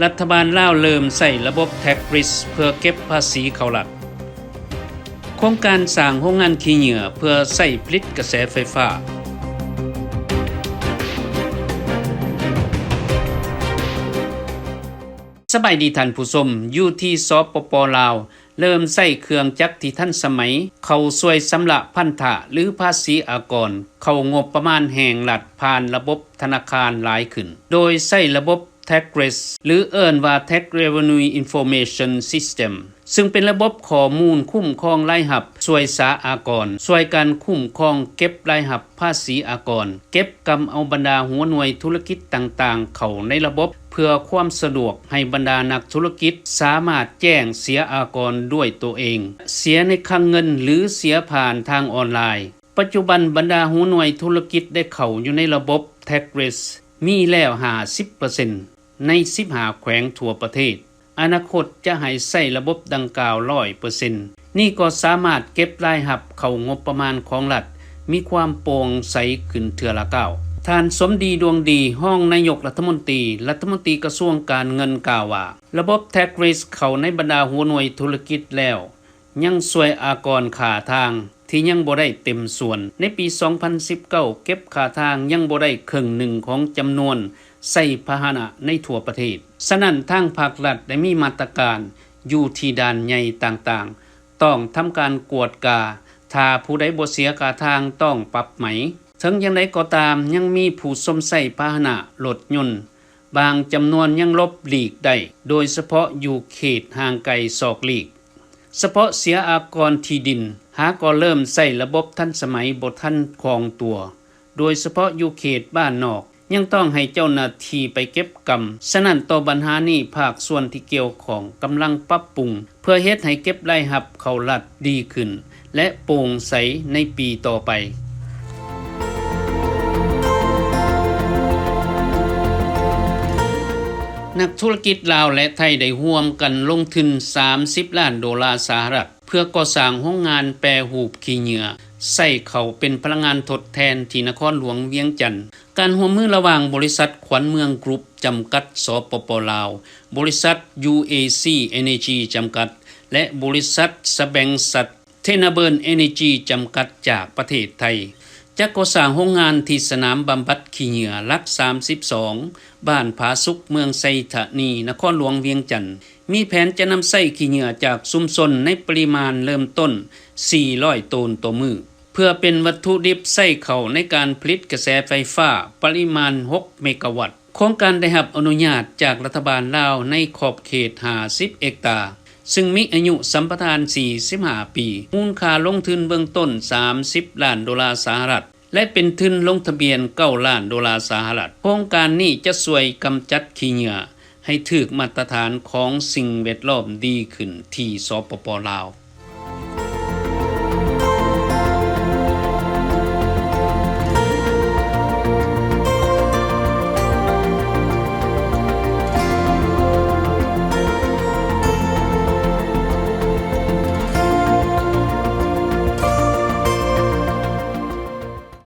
ລັດຖະບານລາວເລີ່ມໃຊ້ລະບົບ tax grid ເພື່ອເກັບພາສີເຂົ້າລັດ. ໂຄງການສ້າງໂຮງງານຂີ້ເຫຍື້ອເພື່ອໃຊ້ຜະລິດກະແສໄຟຟ້າ. ສະບາຍດີທ່ານຜູ້ຊົມ, ຢູ່ທີ່ ສປປ ລາວ ເລີ່ມໃຊ້ເຄື່ອງຈັກທີ່ທັນສະໄໝເຂົ້າຊ່ວຍຊຳລະພັນທະ ຫຼື ພາສີອາກອນເຂົ້າງົບປະມານແຫ່ງລັດ ຜ່ານລະບົບທະນາຄານຫຼາຍຂຶ້ນ ໂດຍໃຊ້ລະບົບ tax grid ຫຼື ເອີ້ນວ່າ Tax Revenue Information System ຊຶ່ງເປັນລະບົບຂໍ້ມູນຄຸ້ມຄອງລາຍຮັບ, ຊ່ວຍສາອາກອນ, ຊ່ວຍການຄຸ້ມຄອງເກັບລາຍຮັບພາສີອາກອນ, ເກັບກຳເອົາບັນດາຫົວໜ່ວຍທຸລະກິດຕ່າງໆເຂົ້າໃນລະບົບ ເພື່ອຄວາມສະດວກໃຫ້ບັນດານັກທຸລະກິດສາມາດແຈ້ງເສຍອາກອນດ້ວຍໂຕເອງ, ເສຍໃນຄັງເງິນ ຫຼື ເສຍຜ່ານທາງອອນລາຍ. ປັດຈຸບັນບັນດາຫົວໜ່ວຍທຸລະກິດໄດ້ເຂົ້າຢູ່ໃນລະບົບ tax grid ມີແລ້ວ ຫ້າສິບເປີເຊັນ ໃນ ສິບຫ້າ ແຂວງທົ່ວປະເທດ. ອະນາຄົດຈະໃຫ້ໃຊ້ລະບົບດັ່ງກ່າວ ຮ້ອຍເປີເຊັນ. ນີ້ກໍສາມາດເກັບລາຍຮັບເຂົ້າງົບປະມານຂອງລັດ ມີຄວາມໂປ່ງໃສຂຶ້ນເທື່ອລະກ້າວ. ທ່ານ ສົມດີ ດວງດີ ຮອງນາຍົກລັດຖະມົນຕີ, ລັດຖະມົນຕີກະຊວງການເງິນ ກ່າວວ່າ ລະບົບ tax grid ເຂົ້າໃນບັນດາຫົວໜ່ວຍທຸລະກິດແລ້ວ ຍັງຊ່ວຍອາກອນຄ່າທາງທີ່ຍັງບໍ່ໄດ້ເຕັມສ່ວນ. ໃນປີສອງພັນສິບເກົ້າ ເກັບຄ່າທາງຍັງບໍ່ໄດ້ເຄິ່ງໜຶ່ງຂອງຈຳນວນໃຊ້ພາຫະນະໃນທົ່ວປະເທດ. ສະນັ້ນ ທາງພາກລັດໄດ້ມີມາດຕະການຢູ່ທີ່ດ່ານໃຫຍ່ຕ່າງໆ ຕ້ອງທຳການກວດກາ, ຖ້າຜູ້ໃດບໍ່ເສຍຄ່າທາງຕ້ອງປັບໃໝ. ເຖິງຢ່າງໃດກໍຕາມ, ຍັງມີຜູ້ຊົມໃຊ້ພາຫະນະລົດຍົນ ບາງຈຳນວນຍັງຫຼົບຫຼີກໄດ້, ໂດຍສະເພາະຢູ່ເຂດຫ່າງໄກສອກຫຼີກ. ສະເພາະເສຍອາກອນທີ່ດິນ, ຫາກໍເລີ່ມໃຊ້ລະບົບທັນສະໄໝບໍ່ທັນຄ່ອງຕົວ, ໂດຍສະເພາະຢູ່ເຂດບ້ານນອກ, ຍັງຕ້ອງໃຫ້ເຈົ້າໜ້າທີ່ໄປເກັບກຳ. ສະນັ້ນ, ຕໍ່ບັນຫານີ້, ພາກສ່ວນທີ່ກ່ຽວຂ້ອງກຳລັງປັບປຸງ ເພື່ອເຮັດໃຫ້ເກັບລາຍຮັບເຂົ້າລັດດີຂຶ້ນ ແລະ ໂປ່ງໃສໃນປີຕໍ່ໄປ. ນັກທຸລະກິດລາວ ແລະ ໄທ ໄດ້ຮ່ວມກັນລົງທຶນ ສາມສິບລ້ານໂດລາສະຫະລັດ ເພື່ອກໍ່ສ້າງໂຮງງານແປຮູບຂີ້ເຫຍື້ອ ໃຊ້ເຂົ້າເປັນພະລັງງານທົດແທນທີ່ນະຄອນຫຼວງວຽງຈັນ. ການຮ່ວມມືລະຫວ່າງບໍລິສັດຂວັນເມືອງກຣຸບ ຈຳກັດ ສປປ ລາວ, ບໍລິສັດ UAC Energy ຈຳກັດ ແລະ ບໍລິສັດ Subangsasustainable Energy ຈຳກັດ ຈາກປະເທດໄທ ຈະກໍ່ສ້າງໂຮງງານທີ່ສະໜາມບຳບັດຂີ້ເຫຍື້ອຫຼັກສາມສິບສອງ ບ້ານຜາສຸກ ເມືອງໄຊທານີ ນະຄອນຫຼວງວຽງຈັນ. ມີແຜນຈະນຳໃຊ້ຂີ້ເຫຍື້ອຈາກຊຸມຊົນໃນປະລິມານເລີ່ມຕົ້ນ ສີ່ຮ້ອຍໂຕນຕໍ່ມື້ ເພື່ອເປັນວັດຖຸດິບໃຊ້ເຂົ້າໃນການຜະລິດກະແສໄຟຟ້າປະລິມານ ຫົກເມກາວັດ. ໂຄງການໄດ້ຮັບອະນຸຍາດຈາກລັດຖະບານລາວໃນຂອບເຂດ ຫ້າສິບເຮັກຕາ, ຊຶ່ງມີອາຍຸສຳປະທານ ສີ່ສິບຫ້າປີ, ມູນຄ່າລົງທຶນເບື້ອງຕົ້ນ ສາມສິບລ້ານໂດລາສະຫະລັດ ແລະ ເປັນທຶນລົງທະບຽນ ເກົ້າລ້ານໂດລາສະຫະລັດ. ໂຄງການນີ້ຈະຊ່ວຍກຳຈັດຂີ້ເຫຍື້ອໃຫ້ຖືກມາດຕະຖານຂອງສິ່ງແວດລ້ອມດີຂຶ້ນທີ່ ສປປ ລາວ.